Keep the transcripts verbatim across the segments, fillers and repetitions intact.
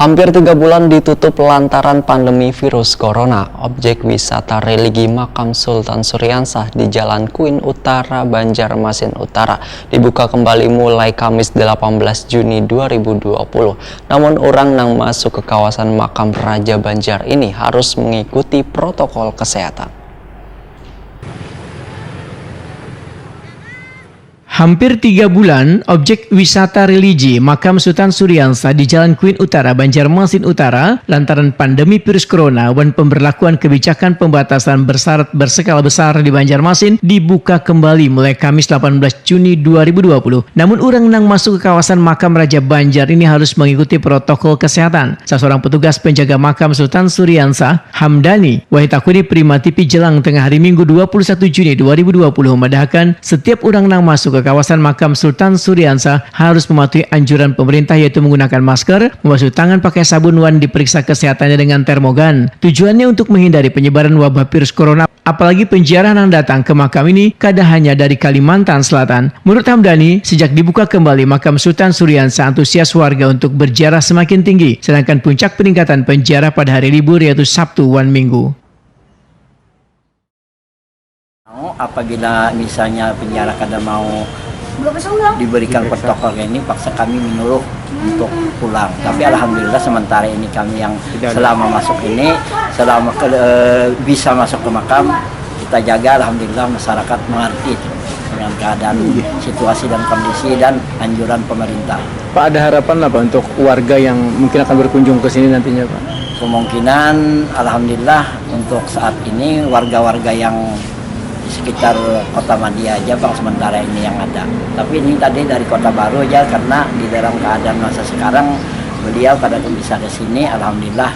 Hampir tiga bulan ditutup lantaran pandemi virus corona, objek wisata religi Makam Sultan Suriansah di Jalan Kuin Utara, Banjarmasin Utara, dibuka kembali mulai Kamis delapan belas Juni dua ribu dua puluh. Namun, orang nang masuk ke kawasan makam Raja Banjar ini harus mengikuti protokol kesehatan. Hampir tiga bulan, objek wisata religi Makam Sultan Suriansah di Jalan Kuin Utara, Banjarmasin Utara, lantaran pandemi virus corona wan pemberlakuan kebijakan pembatasan bersyarat berskala besar di Banjarmasin dibuka kembali mulai Kamis delapan belas Juni dua ribu dua puluh. Namun, urang nang masuk ke kawasan makam Raja Banjar ini harus mengikuti protokol kesehatan. Salah seorang petugas penjaga makam Sultan Suriansah, Hamdani, wahid takuni Prima T V jelang tengah hari Minggu dua puluh satu Juni dua ribu dua puluh, memadahakan setiap urang nang masuk ke kawasan makam Sultan Suriansah harus mematuhi anjuran pemerintah, yaitu menggunakan masker, membasuh tangan pakai sabun, wan diperiksa kesehatannya dengan termogan. Tujuannya untuk menghindari penyebaran wabah virus corona, apalagi penziarah nang datang ke makam ini kada hanya dari Kalimantan Selatan. Menurut Hamdani, sejak dibuka kembali makam Sultan Suriansah, antusias warga untuk berziarah semakin tinggi, sedangkan puncak peningkatan penziarah pada hari libur, yaitu Sabtu wan Minggu. Mau, apabila misalnya penziarah kada mau diberikan protokol ini, paksa kami menyuruh untuk pulang. Tapi alhamdulillah, sementara ini kami yang selama masuk ini, selama ke, eh, bisa masuk ke makam, kita jaga, alhamdulillah masyarakat mengerti dengan keadaan, situasi dan kondisi dan anjuran pemerintah. Pak, ada harapan apa untuk warga yang mungkin akan berkunjung ke sini nantinya, Pak? Kemungkinan, alhamdulillah, untuk saat ini warga-warga yang di sekitar Kota Madia aja, Bang, sementara ini yang ada. Tapi ini tadi dari Kota Baru aja, karena di dalam keadaan masa sekarang beliau kada bisa ke sini, alhamdulillah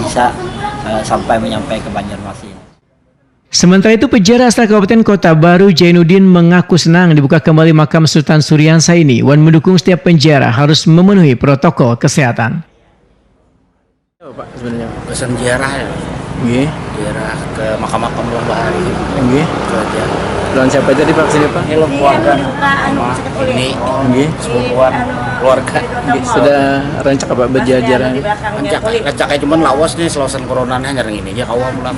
bisa, eh, sampai menyampai ke Banjarmasin. Sementara itu, peziarah asal Kabupaten Kota Baru, Jainuddin, mengaku senang dibuka kembali makam Sultan Suriansah ini wan mendukung setiap penziarah harus memenuhi protokol kesehatan. Apa, Pak, sebenarnya, Pak? Pesan ziarah, ya. Nggih. Ziarah ke makam-makam Ulun Bahari. Nggih. Itu aja. Lawan siapa tadi, Pak, kesini, Pak? Ini keluarga. Sama ini, nggih, sepupuan, keluarga. Nggih, sudah rancak apa berjalan-jalan? Rancak, rancak ya, cuman lawas nih, selesai corona nih, hanyar ngini aja kawa pulang.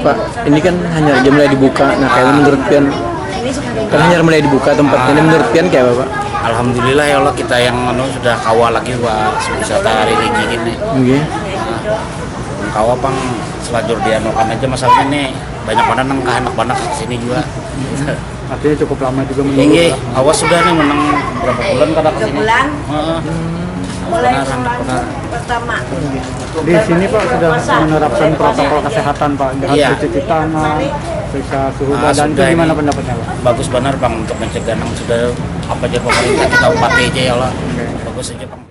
Pak, ini kan hanyar aja mulai dibuka. Nah, kayak menurut pian, kan hanyar mulai dibuka tempat ini, menurut pian kayak apa, Pak? Alhamdulillah ya Allah, kita yang anu sudah kawa lagi buat wisata religi ini. Nggih. Kawa pang selajur dianukan aja, masalah ini banyak banget nang kahandak banget ke sini juga. Artinya cukup lama juga menunggu. Inggih, awas sudah nih menang berapa bulan kada ke sini. Tiga bulan. Heeh. Mulai benar, sholat benar. Pertama. Di sini, Pak, sudah menerapkan protokol kesehatan, Pak, dengan, iya, cuci tangan, periksa suhu, ah, badan, itu sudah gimana ini pendapatnya, Pak? Bagus benar, Bang, untuk mencegah nang sudah apa aja pemerintah kita upati aja ya Allah. Oke. Bagus aja, Bang.